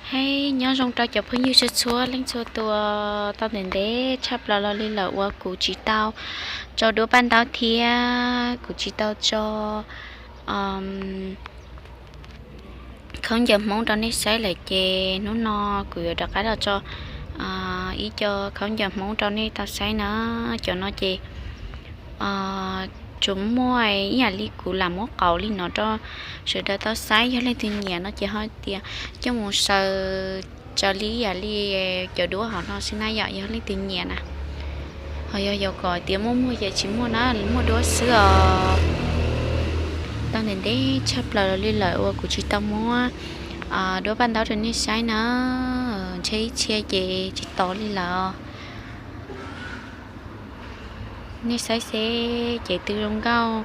Hej, nyob zoo rau cov phooj ywg txhua txhua leej txhua tus. Tau ntev ntev tshaj plaws los li lawm uas kuv tsis tau tso duab paj ntaub thiab kuv tsis tau tso khaub ncaws Hmoob rau nej saib lawm ces hnub no kuv yuav rov qab los tso ib co khaub ncaws Hmoob rau nej tau saib na. Cov no ces tsuas muaj ib yam li kuv lam muab qaus li no rau sawv daws tau saib. Yog leej twg nyiam no ces ho tias coj mus saws raws li ib yam li cov duab hauv no xwb na yom, yog leej twg nyiam na. Ho yog yuav kom tias muaj muag ces tsis muaj na, muaj duab xwb os. Tau ntev ntev tshaj plaws li lawm uas kuv tsis tau muab duab paj ntaub rau nej saib na. Ntshe ib txhia ces tsis tos li lawm. Nej saib seb cev twg zoo nkauj,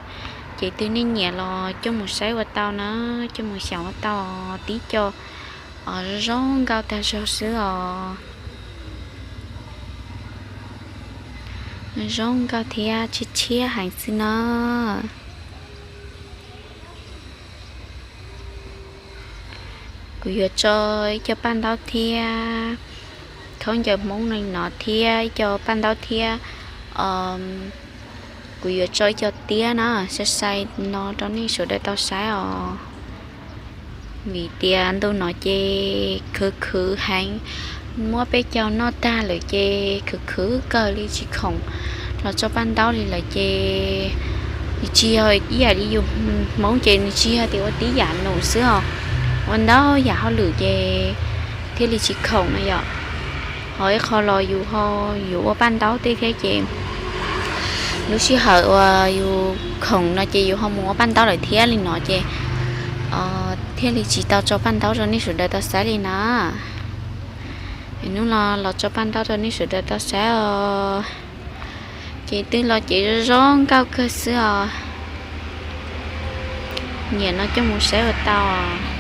cev twg nej nyiam los coj mus saib ua tau na, coj mus xyaum ua tau. Tib co zoo nkauj tag zog xwb os. Zoo nkauj thiab tshiab tshiab heev xwb na. Kuv yuav tso ib co paj ntaub thiab khaub ncaws Hmoob li no thiab ib co paj ntaub thiab. Kuv yuav tso ib co tiab na, sai sai no rau nej sawv daws tau saib os. Vim tias ntu no ces khwv khwv heev, muab peb caug noj tag lawm ces khwv khwv kawg li tsis khoom los tso paj ntaub li lawm ces nws tsis yog ib yam li yus Hmoob ces nws tsis yog tias ua tib yam num xwb os, ua ntau yam hauj lwm ces thiaj li tsis khoom no yom. Ho ib qho los yus ho yuav ua paj ntaub tej thiab ces lub sij hawm uas yus khoom no ces yus ho mus ua paj ntaub lawm thiab li no ces thiaj li tsis tau tso paj ntaub rau nej sawv daws tau saib li na. Hnub no los tso paj ntaub rau nej sawv daws tau saib os. Ces twb los ces zoo nkauj kawg xwb os. Nyiam no coj mus saib ua tau.